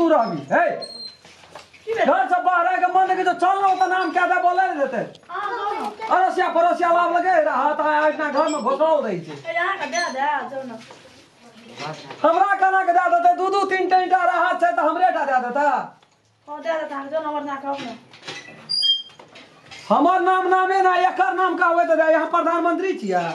तू रहबी हे घर से बाहर आके मन के तो चल ना त नाम क्या दे बोले ने देते अड़ोसिया पड़ोसिया लाभ लगे हाथ आय इतना घर में घोसल रही छै यहाँ के दे दे जो ना हमरा कना के दे देते दू दू तीन तीन टा राहत छै त हमरे टा दे देता हो दे देता जो हमर ना कहब ना हमर नाम नामे ना एकर नाम कहबै त यहाँ प्रधानमंत्री छियै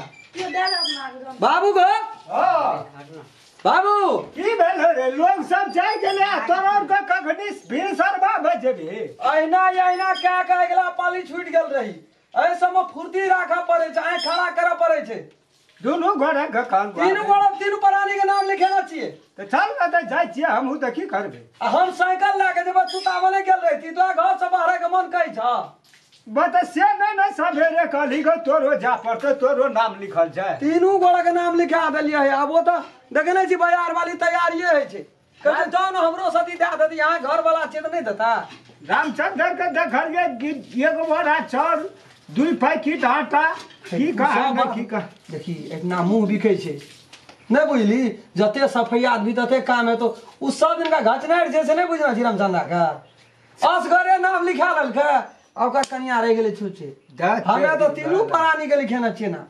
यो दे दे अपना बाबू गो हां बाबू की भेल रे लोग सब जाय गेले तोरा के कखनी भिनसरबा बजेबी अहिना अहिना कए के अगिला पाली छूटि गेल रही एहि सबमे फुर्ती राखऽ पड़ै छै आँखि खड़ा करऽ पड़ै छै दुनू गोरे के काम तीनू गोरे तीनू प्राणी के नाम लिखेने छियै तऽ चल ने तऽ जाइ छियै हमहूँ तऽ की करबै आ हम साइकिल लए के जेबै तू तऽ आबऽ नहि गेल रहिती तोरा घर से बाहर के मन कहै छह बत से नहि ने सवेरे कहली गो तोरो जा पड़तै तोरो नाम लिखल छै तीनू गोरे के नाम लिखा देलियै है आब ओ तऽ देखे नहि छी बाजार वाली तैयारिये होइ छै कहै छै जाउ ने हमरो सती दए देती अहाँ घर वाला छियै तऽ नहि देता रामचंद्र के देखलियै कि एगो बोरा चाउर 2 पैकेट आटा की कह की कह देखी एकना मुँह बिकै छै नहि बुझली जते सफैया आदमी तते काम हेतौ ओ सब दिनका घचनारि छै से नहि बुझना छी रामचंद्र के असगरे नाम लिखा लेलकै आ ओकर कनिया रहि गेलै छुच्छे हमे तऽ तीनू प्राणी के लिखेने छियै ना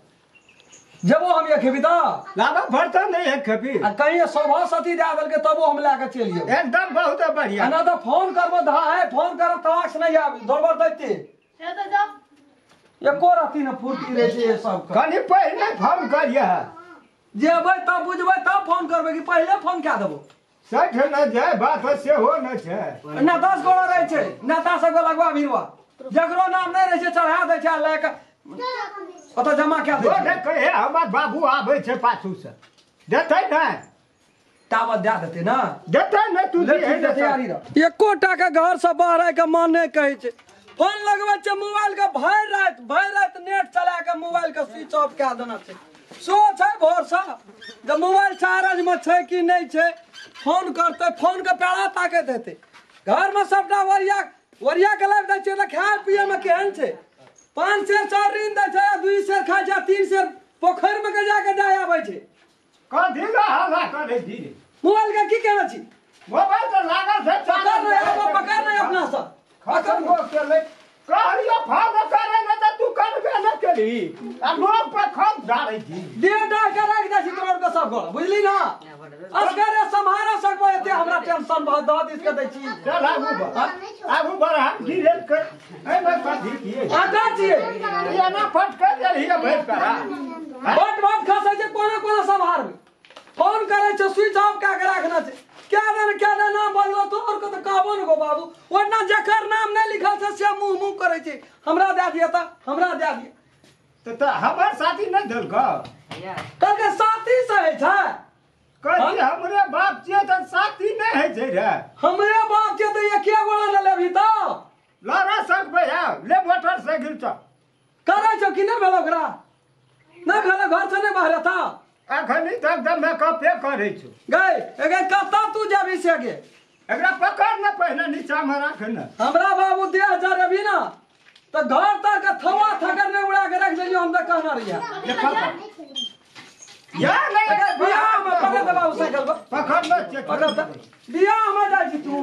जेबो हम एक खेबी तऽ लाबा बर्तन नहीं एक खेबी आ कहीं सभा सती दए देलकै तबो हम लए के चलि जेबै एकदम बहुत बढ़िया ना तऽ फोन करबो धा है फोन करब तवाक से नहीं आबी दौड़बर दैते हे तऽ जाओ एको रत्ती ने फुर्ती रहै छै सब कनी पहिले फोन करिए जेबै तब बुझबै तब फोन करबै कि पहिले फोन कए देबो सठ न जाय बात सेहो न छै ना 10 गोड़ा रहै छै नेता सबके लगवा भिड़वा जकरो नाम नहि रहै छै चढ़ा दै छै आ लए के ओतऽ जमा कए दै छै कहे हमर बाबू आबै छै पाछू से देतै नहि ताबत दए देतै ना देतै नहि तू तैयारी रह एको टा के घर से बाहर के मन नहि कहै छै फोन लगबै छै मोबाइल के भरि राति नेट चला के मोबाइल के स्विच ऑफ कए देना छै सो छै भोरसँ जे मोबाइल चार्ज में छै कि नहि छै फोन करतै फोन के पैरा ताकैत हेतै घरमे सबटा ओरिया ओरिया के लाबि दै छियै तऽ खाय पियैमे केहन छै 5 सेर चाउर ऋण दै छै 2 सेर खाइ छै 3 सेर पोखरिमे के जाके जाय आबै छै कथी लए हल्ला करै छी मोबाइल के की केने छी मोबाइल तऽ लागल छै पकड़ नहि आब पकड़ नहि अपना सब खतम हो गेलै कहलियो फोन करे ने तऽ तू करबे नहि केली आ लोग पर खम डालै छी देह डाह के राखि दै छी तोहर के सब गोड़ा बुझली ना असगरे सम्हारा सकबो एते हमरा टेंशन भऽ दऽ दिस के दै छी चल आगू बढ़ आगू बढ़ हम गिरेल के एहिमे कथी किए आटा छियै एना फटके देलही भरि करा बट बट खसै छै कोना कोना सम्हारबै फोन करै छै स्विच ऑफ कए के राखना छै क्या दे नाम बदलो तोहर के तऽ कहबो ने गो बाबू ओना जकर नाम नहि लिखल छै से मुँह मुँह करै छै हमरा दए दिअ तऽ हमरा दए दिअ तऽ हमर साथी नहि देलकौ कहलकै साथी से होइ छै कहली हमरे बाप छियै तऽ साथी नहि होइ छै रे हमरे बाप छियै तऽ एके गोड़ा ने लेबही तऽ लड़ा सकबै आउ ले मोटरसाइकिल चल करै छौ कि नहि भेल ओकरा नहि भेल घर से नहि बाहर एता अखनी तक तऽ मेकअपे करै छौ गए एगे कतऽ तू जेबही से गे एकरा पकड़ ने पहिने नीचा मे राख ने हमरा बाबू देह जरेबी ना तऽ घर तर के थवा थकर ने उड़ा के रख देलियो हम तऽ कहना रहिया या नहीं बियाह में पकड़ दे बाबू साइकिल पर पकड़ ने पकड़ दे बियाह में जाइ छी तू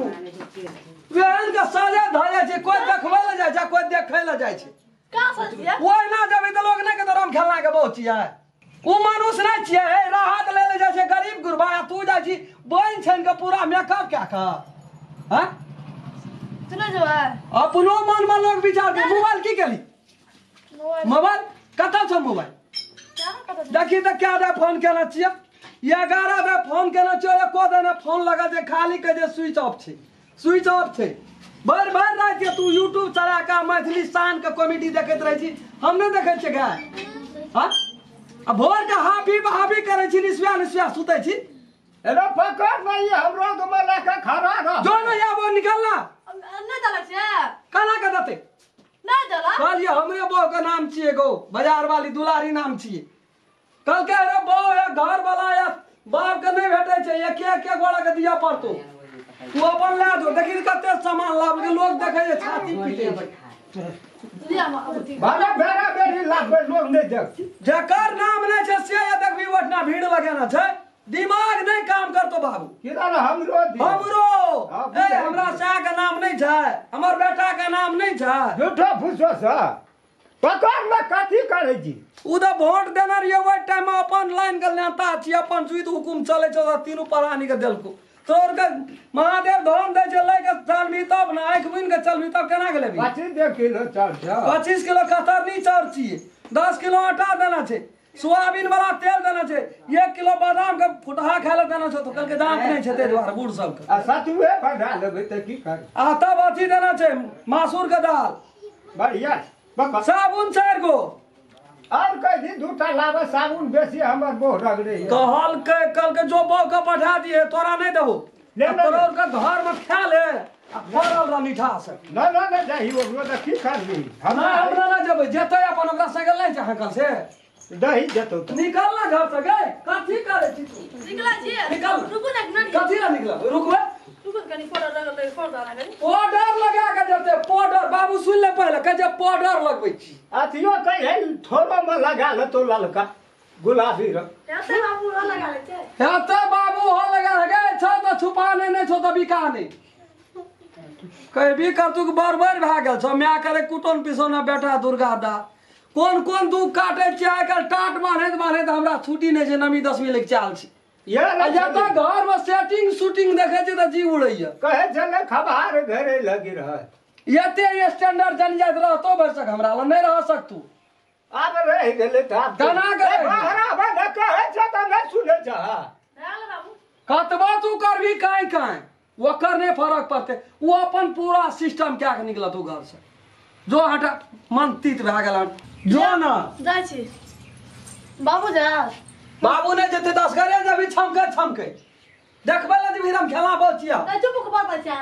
वेहन के साजे धरे छै कोई देखबै ले जाइ छै कोई देखै ले जाइ छै का सोचिए ओहिना जेबही तऽ लोग नहि कहतौ राम खेलना के बहुत छियै ओ मनुष्य नहि छियै हे राहत ले ले जाइ छै गरीब गुरबा आ तू जाइ छी बनि छानि के पूरा मेकअप कए कऽ हँ सुनो जो है अपनो मन में लोग विचार दे मोबाइल की केली मोबाइल मोबाइल कतऽ छौ मोबाइल क्या पता देखी तऽ कए दे फोन केने छियै 11 दे फोन केने छियै एको दे ने फोन लगल छै खाली के जे स्विच ऑफ छै स्विच ऑफ छै भरि भरि राति के तू यूट्यूब चला कऽ मैथिली शान के कॉमेडी देखैत रहै छी हम नहि देखै छियै गाय हँ आ भोर के हाफी हाफी करै छी निसुआ निसुआ सुतै छी एना पकड़ नहीं हमरो तो मला के खड़ा रह जो नहीं आबो निकलना नहीं देलक से केना के देतै नहीं देलक कहलियै हमरे बहू के नाम छियै गो बाजार वाली दुलारी नाम छियै कहलकै रे बहू या घर वाला या बाप के नहि भेटै छै एके एके गोड़ा के दिअ पड़तौ तू अपन लए जो देखी कते सामान लाब के लोग देखै छै छाती पीटै छै लिया म भाड़ा बेरा बेरी लाखबै लोग नहीं देख जकर नाम नहि छै से देखबी ओठना भीड़ लगेना छै दिमाग नहि काम करतो बाबू किधर हमरो दे हमरो हाँ। ए हमरा साह के नाम नहीं छै, हमर बेटा के नाम नहीं छै। झूठो फूसो सा पकड़ में कथी करै छी? उ तऽ वोट देने रहियै ओहि टाइम में अपन लाइन के नेता छी, अपन सुइत हुकुम चलै छौ तीनू प्राणी के देलको। तोर के महादेव धन दै छै लै के चलबी तब ने, आँखि मुनि के चलबी तब केना के लेबी? 25 किलो चाउर छै, 25 किलो कतरनी चाउर छियै, 10 किलो आटा देना छै, सोयाबीन वाला तेल देना छै, 1 किलो बादाम के फुटहा खाय ले देना छै। तो कल के दांत नहीं छै ताहि दुआरे बूढ़ सबके। आ सतुए बना लेबै तऽ की कर? आ तब अथी देना छै मासूर के दाल, बढ़िया साबुन 4 गो। और कह दी दूटा लाबे साबुन बेसी हमर बोह रगड़े। कहलकै कल के जो बो के पठा दिए तोरा नहीं देबो, तोरा के घर में खा ले आ पड़ल रह मीठा से। ना ना ना जाही ओकरो तऽ की करबी? हमरा हमरा ना जेबै, जेतै अपन ओकरा संगे ले जा हकल से दही जेतौ। निकल ना घर से गए, कथी करै छी तू? निकला छी, निकल। रुकू ना, कथी ला निकल? रुकबे रुकू कनी पाउडर लगल पाउडर लगल पाउडर लगा के जेतै पाउडर। बाबू सुन ले पहिले, कहै छै पाउडर लगबै छी। अथियो कहै है थोड़ो में लगा लेतो ललका गुलाबी रंग। हेतै बाबू हो लगा ले छै, हेतै बाबू हो लगा गे छौ तऽ छुपा नै, नै छौ तऽ बिका नै। कहबी कर तू बड़ भए गेल छौ, माय करे कुटन पिसौना बेटा दुर्गा दा। कोन कोन दुख काटै छियै आइ काल्हि, टाट बान्हैत बान्हैत हमरा छुट्टी नहि छै, 9वीं 10वीं लग चाल छै। जतऽ घर में सेटिंग शूटिंग देखै छै तऽ जीव उड़ैया। कहै छलै खबार घरे लगी रहत, एते स्टैंडर्ड जन जाइत रहतो भरिसक हमरा लग नहि रह सकतू। आब रहि गेलै तऽ आब केना के कहै छै तऽ नहि सुनै छ। कतबो तू करबी काँय काँय ओकर नहि फरक पड़तै, ओ अपन पूरा सिस्टम कए के निकलत घर से। जो हटा मन तीत भए गेल हन, जो ना जाइ छी बाबू। जा बाबू नहि जेतै तऽ असगरे जेबही छमकै छमकै देखबै लए जेबही हम खेलाबै छियै। नहि चुप के बात बच्चा,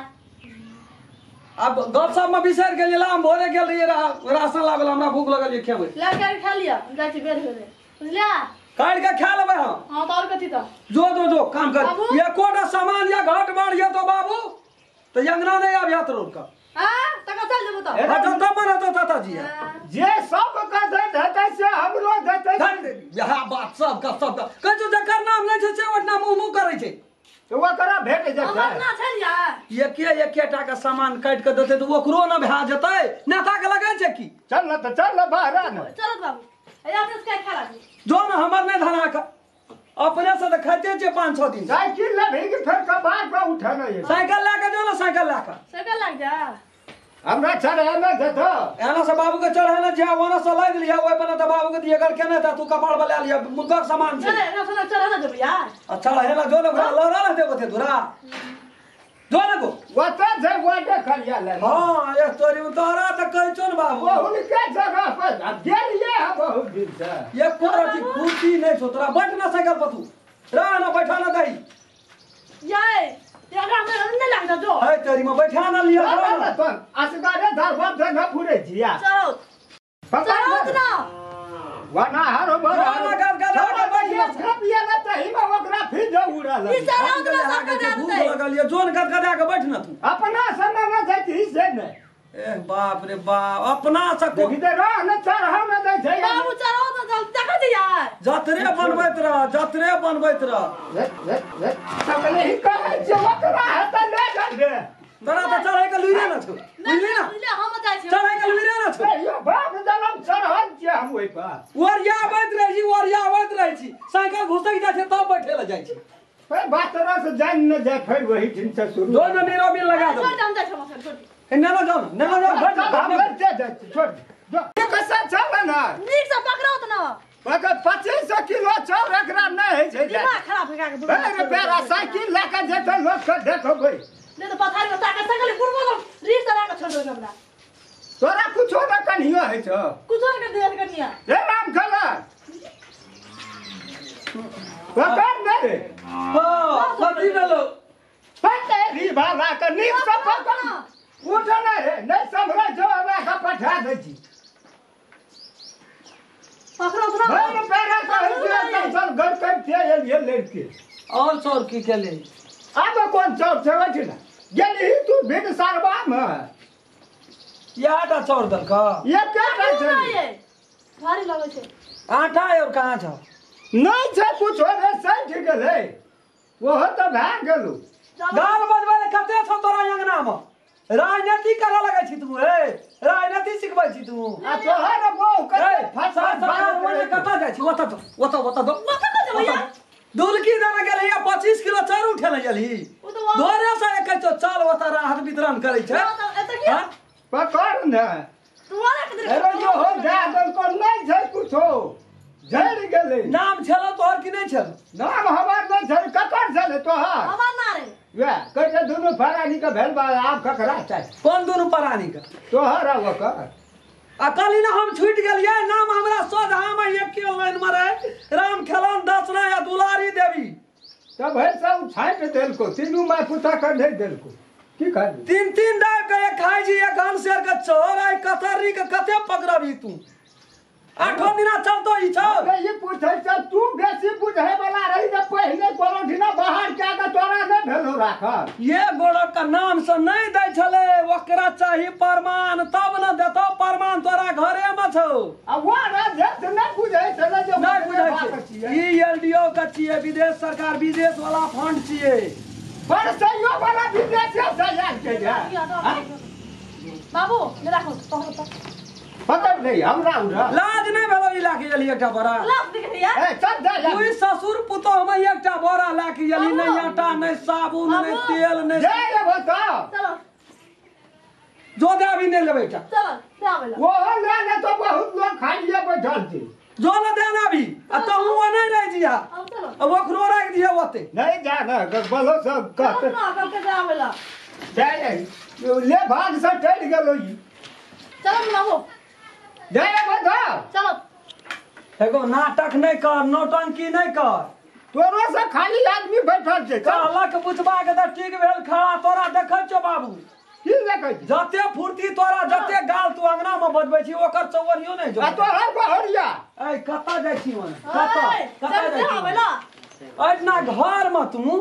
आब गपशप में बिसरि गेलियै। हम भोरे गेल रहियै राशन लाबै लए, हमरा भूख लगल ये खेबै लए के खा लिअ, जाइ छी बेर भेलै बुझलियै, काटि के खा लेबै हम। हां तऽ और कथी तऽ जो जो जो काम कर, एकोटा सामान या घट बढ़ ये तो बाबू तऽ अंगना नहि आबिया तोर के। हां तका चल जेबो तऽ हां जतऽ मन हेतौ ततऽ जिया। जे सब के दैत हेतै से हमरो देतै। इएह बात सब के सब के कहै छौ, जकर नाम नहि छै से ओहिना मुँह मुँह करै छै तऽ ओकरा भेट जेतै। हमर ना छै यार, एके एकेटा के सामान काटि के देतै तऽ ओकरो न भए जेतै। नेता के लगै छै की? चल न तऽ चल न बाहर न। चलत बाबू, ए अपने से खा लागी जो न, हमर नहि धरा के अपने से तऽ खाइते छियै 5-6 दिन। साइकिल लेबही कि फेर कपार पर उठेने ये? साइकिल लए के जो न, साइकिल लए के। साइकिल लए जा हमरा चढ़े ने देतौ। एना से बाबू के चढ़े ने जे ओना से लादि लिअ, ओहि पर तऽ बाबू के दिए कर केने तऽ तू कपार पर लए लिअ, मुद्दक सामान छै। एना से चढ़े ने देबै यार। अच्छा चढ़े ने जो ने, ओकरा लड़ा ने देबो ते तोरा जो ने गो ओतऽ छै ओते खलिया ले। हां एक तोरी में तोरा तऽ कहै छौ ने बाबू, हुनके जगह पर आब गेलियै हम बहुत दिन से। एको रति खुशी नहि छौ तोरा, बैठ ना साइकिल पर तू रह ना, बैठा ना दही याय एकरा में नहि लागत जो है तेरी में बैठा ना लिया ना तो असगरे धरबो से न फुरे छिया। चलो चलो ना वना हरो भर ना गद गद बैठ खपिया ना तही में ओकरा फिर जो उड़ल ई चलो ना सब के भूख लगल ये जोन गद गदा के बैठ ना तू अपना समय में जाइत से ने। ए बाप रे बाप, अपना से को देखि रह न चढ़ाव न दै छै बाबू। चढ़ाव त जल देखै छी यार, जतरे बनबैत रह, जतरे बनबैत रह। सबले ही कहै छै ओकरा हेतै ले जा रे, तोरा तऽ चढ़ै के लुइरे न छौ, बुझली ना? हम जाइ छी चढ़ै के लुइरे न छौ। यो बाप जनम चढ़ल छियै हम ओइ पर। ओरियाबैत रहै छी, ओरियाबैत रहै छी, साइकिल घुसकि जाइ छै तब बैठे लए जाइ छी। फेर बात तरह से जान न जाय, फेर वही दिन से शुरू। जो न नीरो बिल लगा दो। छोड़ हम जाइ छी, छोड़ ए ना ना जाओ ना ना जाओ, बैठ हम बैठ जाइ छी, छोड़ जो कैसे चल ना नीक से पकड़ो त ना। पकड़ 25 किलो चाउर एकरा नहि होइ छै। दिमाग खराब हो गेल अरे बेरा साइकिल लए के जेतै लोक के देखबै नहीं तो पथारी में ताकत सकल बुढ़बो तो रीस लगा के छोड़ देलक हमरा। तोरा कुछो न कनियो होइ छौ, कुछो न देल कनिया। हे राम खला पकड़ ने रे। हां कथी भेलो? पकड़ री बाला के नीक से पकड़, उठ ने रे, नहीं संभरै छौ हमरा के पठा दै छी। पकड़ो तो ना भरि बेरा कहै छै चल घर कइते एलियै लड़के। और चोर की केले? आब कोन चोर छै ओहिठिना गेलही तू भिन सरबा में इएहटा चोर देलक? एकेटा छै, भारी लगै छै। आटा और कहाँ छौ? नहीं छै कुछो रे, सठि गेलै ओहो तऽ भए गेलौ। गाल बजबै लए कते छौ तोरा अंगना में राजनीति करे लगै छी तू हे राजनीति सिखबै छी तू आ तोहर बहु कते फसा सरकार कत जाइ छी ओत ओत ओत दो ओत कत भैया दुलकी देने गेलही 25 किलो चाउर उठेने गेलही घरे से एक तो चल ओत राहत वितरण करै छै पकड़ ने तू वाला के अरे जो हो जा दल को नहीं छै कुछो झड़ गेलै नाम छलो तोहर की नहीं छल नाम हमर नहीं छल ककर छल तोहर हमर ना रे वह कहै दुनू परानी के भेल बा आब ककरा चाही कोन दुनू परानी के तोहर आ ओकर आ कहली ना हम छूट गेलियै नाम हमरा सोझ हम एक लाइन में रहे राम खेलन दसना या दुलारी देवी तब है सब छाँट देलको तीनू माय पुता कर नहीं देलको की कर तीन तीन दाब के एक खाइ छी एक हन शेर के चोर आई कतरी के कते पकड़बी तू आठो दिना चलतो ई छौ ये पूछै छ तू बेसी बुझै वाला रही त पहिले कोनो दिना बाहर के के तोरा नै भेलो राखल ये गोड़क का नाम से नहीं दै छले ओकरा चाही प्रमाण तब न देतो प्रमाण तोरा घरे में छौ आ वो राजेश नै बुझै छले जे नै बुझै छै ई एलडीओ के छियै विदेश सरकार विदेश वाला फंड छियै पर सहयोग वाला विदेश से आयल के जा बाबू ने राखो पकड़ पकड़ नहीं हमरा उठा लाज नहीं भेलो ई लाके गेली एकटा बोरा लाज दिख रही है ए चल जा तू ससुर पुतो हम एकटा बोरा लाके गेली नहीं आटा नहीं साबुन नहीं तेल नहीं जा रे बता चलो जो दे अभी नहीं लेबै एकटा चलो दे आवेला वो ले ले तो बहुत लोग खाइए बैठल छी जो न देना अभी आ तो हुआ नहीं रह जिया अब चलो अब ओकरो राख दिया ओते नहीं जा ना बोलो सब कहते ना कल के जा आवेला जा ले भाग से टट गेलो ई चलो बाबू जा रे बता चलो एगो नाटक नहीं कर नौटंकी नहीं कर तोरो से खाली आदमी बैठल छै कहलक बुझबा के त ठीक भेल खड़ा तोरा देखै छौ बाबू की देखै छी जते फुर्ती तोरा जते गाल तू अंगना में बजबै छी ओकर चौवनियो नहीं जो आ तोहर बहरिया ए कत जाइ छी ओने कत कत जाइ छी आवेला एतना घर में तू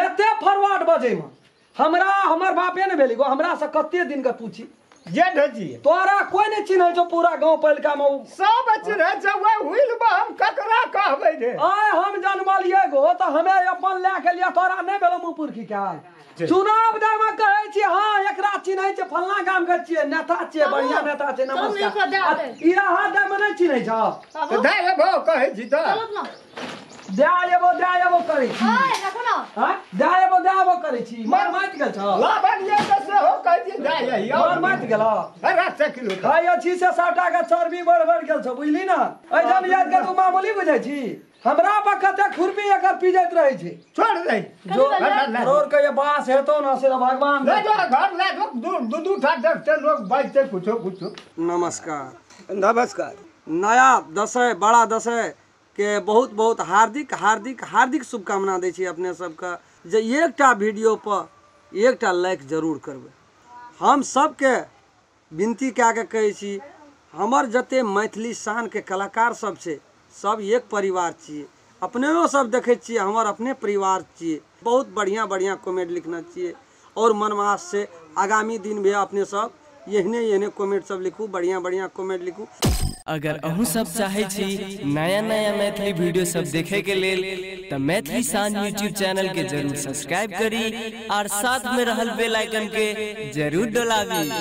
एते फॉरवर्ड बजै में हमरा हमर बापे ने भेली गो हमरा से कते दिन के पूछी जेठ छी तोरा कोई नहीं चिन्है छौ पूरा गांव पहिलका में सब चिन्है छै ओहि हुइल बा हम ककरा कहबै रे आय हम जनमलियै गो त हमे अपन लए के लिए तोरा नहीं भेलो मुँह पुरखी के चुनाव दै में कहै छी हां एकरा चिन्है छै फल्लां गाम के छियै नेता छियै बढ़िया नेता छै नमस्कार ई रहा दै में नहीं चिन्है छौ त दै एबो कहै छी त दे एबो करै छी ओए राखो ना हां दे एबो करै छी मर माति गेल छौ लाबन ये त सेहो कहै छी दे यही मर माति गेल अरे किलो खाइ छी से सबटा के चर्बी बढ़ बढ़ गेल छौ बुझली ना ऐजन याद के तू मामूली बुझै छी हमरा पर कते खुरपी एकर पीजैत रहै छै छोड़ दे जो रोड के ये बास हेतो ना से भगवान ले जो घर ले जो दू दू ठा देखते लोग बाजते कुछो कुछो। नमस्कार नमस्कार। नया दशय बड़ा दशय के बहुत बहुत हार्दिक हार्दिक हार्दिक शुभकामना दै छी अपने सबके जे एकटा वीडियो पर एकटा लाइक जरूर करबै। हम सबके विनती कए के कहै छी हमर जते मैथिली शान के कलाकार सब छै सब एक परिवार छियै, अपनेओ सब देखै छियै हमर अपने परिवार छियै। बहुत बढ़िया बढ़िया कॉमेडी लिखने छियै और मनमास से आगामी दिन भी अपने सब एहने एहने कॉमेंट सब लिखू, बढ़िया बढ़िया कॉमेंट लिखू। अगर अहूँ सब चाहे छी नया नया मैथिली वीडियो सब देखे के लेल त मैथिली शान यूट्यूब चैनल के जरूर सब्सक्राइब करी और साथ में रहल बेल आइकन के जरूर दबावी।